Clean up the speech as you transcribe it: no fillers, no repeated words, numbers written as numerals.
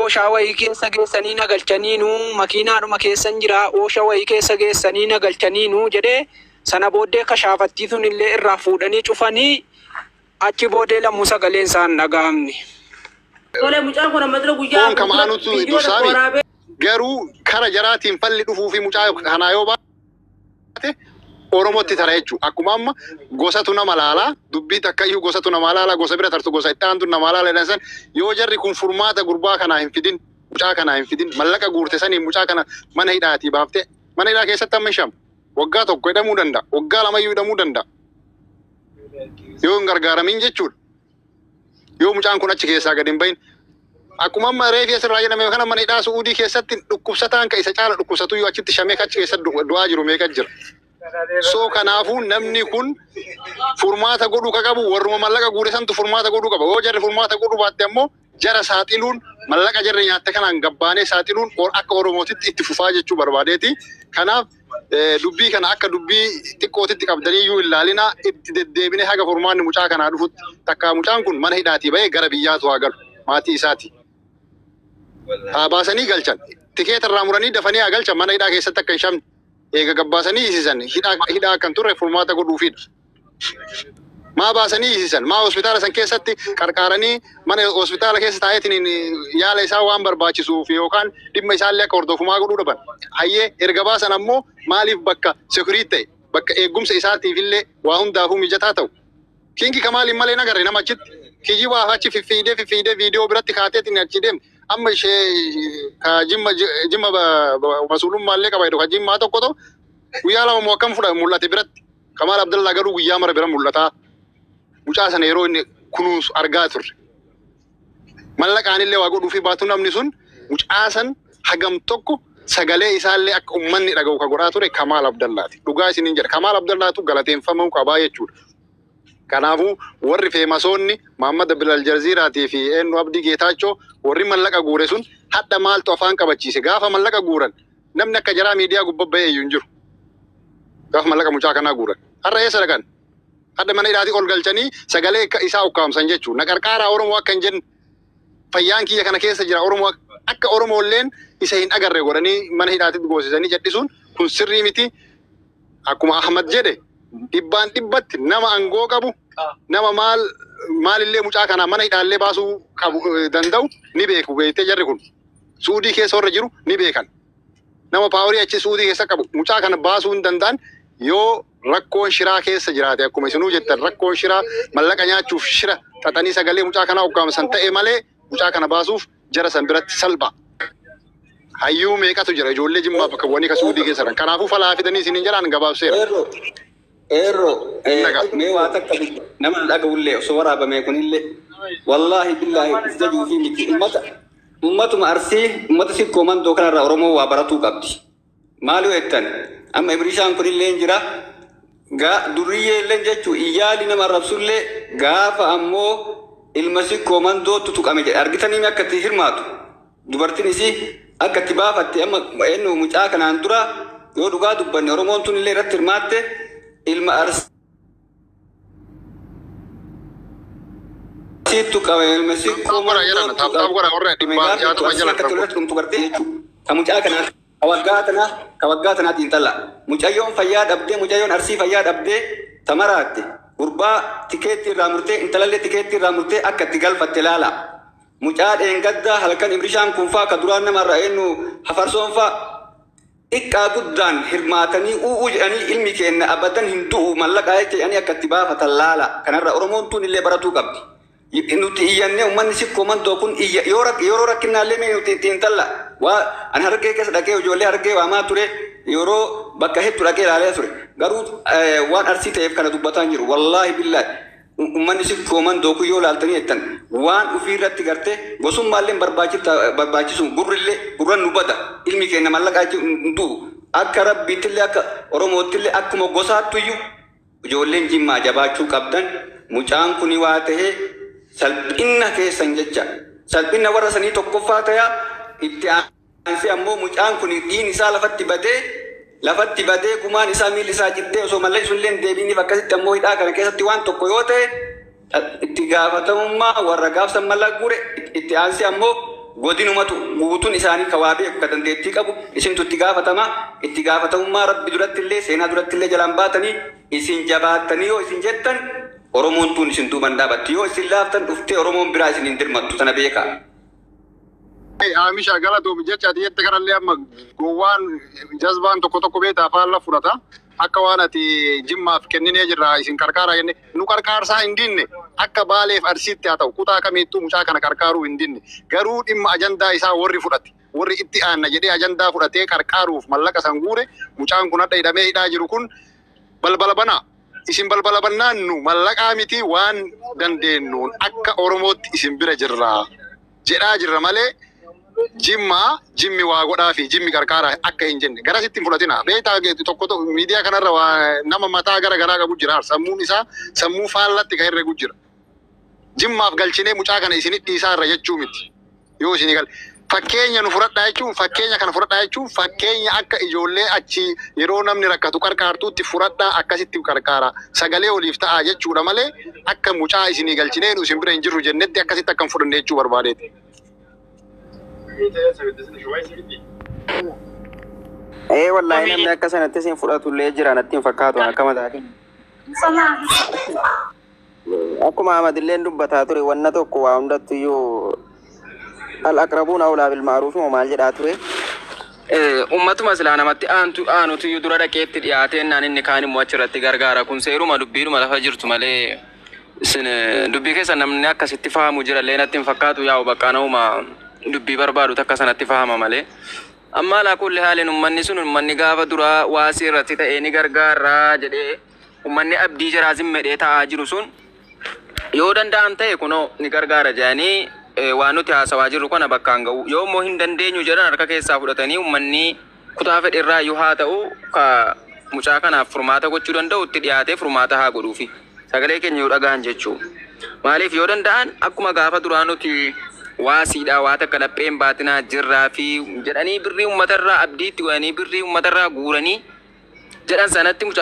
Ooshaa wayii keessa geessanii na galchaniinuu, makiinaadhuma keessan jira, ooshaa wayii keessa geessanii na galchaniinuu jedhee. Sana booddee kashaafattii sun illee irraa fuudhanii cufanii, achi booddee lammuu sagaleen isaan dhaga'amne. Tole, mucaan kun amma dura guyyaa Foon kama aanutu viidiyoo tokko dursaami. waraabee Garuu kara jaraatiin falli dhufuu fi mucaa kanaa yoo baate Oromootti tara jechuudha. Akkuma amma gosatu nama laalaa, dubbii takkayyuu gosatu nama laalaa, gosa bira tartu gosa itti aantu nama laalaa jedhan san, yoo jarri kun furmaata gurbaa kanaa hin fidin, mucaa kanaa hin fidin, mallaqa guurte saniin mucaa kana mana hidhaatii baaftee mana hidhaa keessatti amma hin. Waggaa 1 hidhamuu danda'a. Waggaa 2yyuu hidhamuu danda'a. Yoo hin gargaaramin jechuudha. Yoo mucaan kun achi keessaa gadi hin bahin. Akkuma amma reefi asirraa jedhame kana, mana hidhaa Su'uudii keessatti dhukkubsataan ka isa caala dhukkubsatuyyuu achitti shamee achi keessatti du'aa jiru meeqa jira. So kanaafuu namni kun furmaata godhuu ka qabu warruma mallaqa guure santu furmaata godhuu qaba. Yoo jarri furmaata godhuu baatte ammoo jara saaxiluun, mallaqa jarri nyaatte kanaan gabbaanee saaxiluun akka Oromootitti itti fufaa jechuu barbaadeeti. Kanaaf dubbii kana akka dubbii xiqqootitti qabdanii iyyuu hin laalinaa, itti deddeebinee haga furmaanni mucaa kanaa dhufutti, takka mucaan kun mana hidhaatii bahee gara biyyaatu haa galu maatii isaati. Haa baasanii galchan. Tikeeta irraa muranii dafanii haa galchan, mana hidhaa keessatti akka hin shamne. Eega gabbaasanii hiisisan hidhaa hidhaa kan turre furmaata godhuufidha. Maa baasanii hiisisan? Maa hospitaala san keessatti qarqaaranii mana hospitaala keessa taa'eetiin yaala isaa waan barbaachisuuf yookaan dhimma isaallee akka hordofumaa godhuu dhaban? Hayyee, erga baasan ammoo maaliif bakka security ta'e, bakka eegumsa isaatiif illee waa hundaafuu mijataa ta'u? Kinki Kamaaliin malee nagarre nama achitti. Kijibaaf achi fiffiidee fiffiidee viidiyoo biratti kaateetiin achi deemte. Amma ishee ka Jimma Jimma masuulummaallee qaba jedhu, ka Jimmaa tokko ta'u guyyaa 2 moo akkam fudha mul'ate biratti. Kamaal Abdallaa garuu guyyaa mara bira mul'ataa. Mucaa sana yeroo inni kunuunsu argaa turre. Mallaqaan illee waa godhuu fi baatu, namni sun mucaa san hagam tokko sagalee isaallee akka uummanni dhaga'u ka godhaa ture Kamaal Abdallaati. Dhugaa isiniin jedha. Kamaal Abdallaatu galateeffamuu qabaa jechuudha. Kanaafuu warri famousoonni Muhammad Bilal Jarziiraatii fi eenyu Abdii Geetaachoo, warri mallaqa guure sun hadha maaltu afaan qabachiise? Gaafa mallaqa guuran namni akka jaraa miidiyaa gubbaa bahee iyyuu hin jiru. Gaafa mallaqa mucaa kanaa guuran. Har'a eessa dhaqan? Hadha mana hidhaatii ol galchanii sagalee isaa ukkaamsan jechuudha. Na qarqaaraa Oromoo akka hin jenne, fayyaan kiyya kana keessa jira Oromoo, akka Oromoolleen isa hin agarre godhanii mana hidhaatitti goosisanii jedhisuun kun sirrii miti. Akkuma Ahmad jedhe, dhibbaan dhibbatti nama aangoo qabu, nama maal maalillee mucaa kana mana hidhaallee baasuu qabu danda'u ni beeku beektee, jarri kun. Suudii keessa warra jiru ni beekan. Nama powerii achi Suudii keessa qabu mucaa kana baasuu hin danda'an. Yoo rakkoon shiraa keessa jiraate, akkuma isinuu jettan, rakkoon shiraa mallaqa nyaachuuf shira xaxanii sagalee mucaa kanaa ukkaamsan ta'e malee mucaa kana baasuuf jara san biratti salpha. Hayyuu meeqatu jira ijoollee Jimmaa bakka bu'anii ka Suudii keessa jiran? Kanaafuu falaa fidanii isiniin jedhaan, gabaabseera. Eeroo, eeroo, Nagaa. Mee waa takka nama dhaga'ullee osoo waraabame kunillee, wallaahi billaahi uf jajuu fi miti, ummata ummatuma Arsii, ummata Sikkoo Mandoo kanarraa Oromoo waa baratuu qabdi. Maal yoo jettan, amma Ibrishaan kunillee hin jira. Gaa duriyyee illee jechuu iyyaali nama arrabsullee, gaafa ammoo ilma Sikkoo Mandootu tuqame jedhe argitanii akka itti hirmaatu. Dubartiin isii akka itti baafatte, amma eenyu mucaa kanaan dura yoo dhugaa dubbanne Oromoon tun illee irratti hirmaatte, ilma Arsiitu qabe, ilma Sikkoo Tap tap godha jedhan, Mandootu tap tap godha warra 160 Arsii jalan akka rakkoo. irratti dhumtu gartee jechuudha. Ka mucaa kanaa ka waggaa tanaa ka waggaa tanaatiin talla. Mucayyoon fayyaa dhabdee, mucayyoon Arsii fayyaa dhabdee tamaraatte. Gurbaa tikeettii irraa murtee, intalallee tikeettii irraa murtee akka itti galfatte laala. Mucaa dheengaddaa halkan Ibrishaan kun faa ka duraan namarraa eenyu hafarsoon faa xiqqaa guddaan hirmaatanii u'uu jedhanii, ilmi keenya abadan hin du'u mallaqaa jecha jedhanii akka itti baafatan laala. Kanarra Oromoon tun illee baratuu qabdi. Nuti iyyannee, uummanni Sikkoo Mandoo kun iyya yoo yeroo rakkinnaallee mee nuti ittiin talla. Waa ani Hargee keessa dhaqee ijoollee Hargee waamaa ture, yeroo bakka hedduu dhaqee ilaalee ture. Garuu waan Arsii ta'eef kana dubbataa hin jiru. Wallaahi billaahi. Uummanni Sikkoo Mandoo kun yoo ilaaltanii jettan waan ofii irratti gartee gosummaallee barbaachisu, gurrillee gurran nu bada, ilmi keenya mallaqaa jechuun hin du'u. Akka Rabbiittillee, akka Oromoottillee, akkuma gosaattuyyuu ijoolleen Jimmaa jabaachuu qabdan. Mucaan kun waa tahee salphina keessan jecha salphina warra sanii tokkoffaa tayaa, itti aansee ammoo mucaan kun dhiin isaa lafatti badee, lafatti badee, gumaan isaa miilli isaa cittee osoo mallee sun illee hin deebiiniif, akkasitti ammoo hidhaa kana keessatti waan tokko yoo ta'e itti gaafatamummaa warra gaafsan mallaqa guure, itti aansee ammoo Godinumatu guutuun isaanii ka waa beeku ka dandeettii qabu isintu itti gaafatama. Itti gaafatamummaa Rabbi duratti illee seenaa duratti illee jalaan baatanii isin jabaattanii yoo isin jettan Oromoon tun isin duuban dhaabatti. Yoo isin laaftan dhuftee Oromoon biraa isin hin dirmattu tana beekaa. Amisha galatoomi jecha ati jette kanallee amma gowwaan jazbaan tokko tokko beektaa faalla fudhata. Akka waan ati Jimmaaf kenninee jirra isin qarqaaraa jenne nu qarqaarsaa hin dinne akka Baaleef Arsiitti haa ta'u kutaa kamiittuu mucaa kana qarqaaruu hin dinne. Garuu dhimma ajandaa isaa warri fudhate warri itti aanna jedhee ajandaa fudhatee qarqaaruuf mallaqa san guure mucaan kun hadha hidhamee hidhaa jiru kun balbala banaa. Isin balbala bannaan nu mallaqaa miti waan dandeenyuun akka Oromootti isin bira jirra jedhaa jirra malee Jimmaa jimmi waa godhaa fi jimmi qarqaaraa akka hin jenne garasitti hin fudhatina. Beektaa tokko tokko miidiyaa kanarra waa nama mataa gara garaa qabu jira. Sammuun isaa sammuu faallatti kan herregu jira. Jimmaaf galchinee mucaa kana isinit dhiisaa irra jechuu miti. Yoo isinii gal fakkeenya nu fudhadhaa jechuun fakkeenya kana fudhadhaa jechuun fakkeenya akka ijoollee achi yeroo namni rakkatu qarqaartuutti fudhadhaa akkasitti qarqaara sagalee oliif ta'aa jechuudha malee akka mucaa isinii galchinee nu isin bira hin jirru jennetti akkasitti akka hin fudhanne jechuu barbaadeeti. Wallahi namni akka sanatti isin fudhatullee jira natti hin fakkaatu akka mataa keenya. Akkuma Ahmadilleen dubbataa ture wanna tokko waa hundattu iyyuu al-aqrabuun awlaa bil ma'ruuf moo maal jedhaa ture. Ummatuma silaa namatti aantu aanutu iyyuu dura dhaqeetti dhiyaatee naan inni kaan immoo achirratti gargaara. Kun seeruma dubbiidhuma lafa jirtu malee isin dubbii keessa namni akkasitti fahamu jira illee natti hin fakkaatu yaa'u bakka nama dubbii barbaadu takka sanatti fahama malee. Amma alaa kulli haaliin ummanni sun ummanni gaafa duraa waasii irratti ta'ee ni gargaara jedhee ummanni abdii jaraa zimmedhee taa'aa jiru sun yoo danda'an ta'e kunoo ni gargaara jedhanii waan nuti haasawaa jirru kana bakkaan ga'u. Yoo immoo hin dandeenyu jedhan harka keessaa fudhatanii ummanni kutaa fedhe irraa iyyuu haa ta'u ka mucaa kanaaf furmaata gochuu danda'u itti dhiyaatee furmaata haa godhuufi. Sagalee keenya yoo dhaga'an jechuu. Maaliif yoo danda'an akkuma gaafa duraa nuti waasiidha waa takka lapheen baatinaa jirraa fi jedhanii birrii uummatarraa abdiitti godhanii birrii uummatarraa guuranii jedhan sanatti mucaa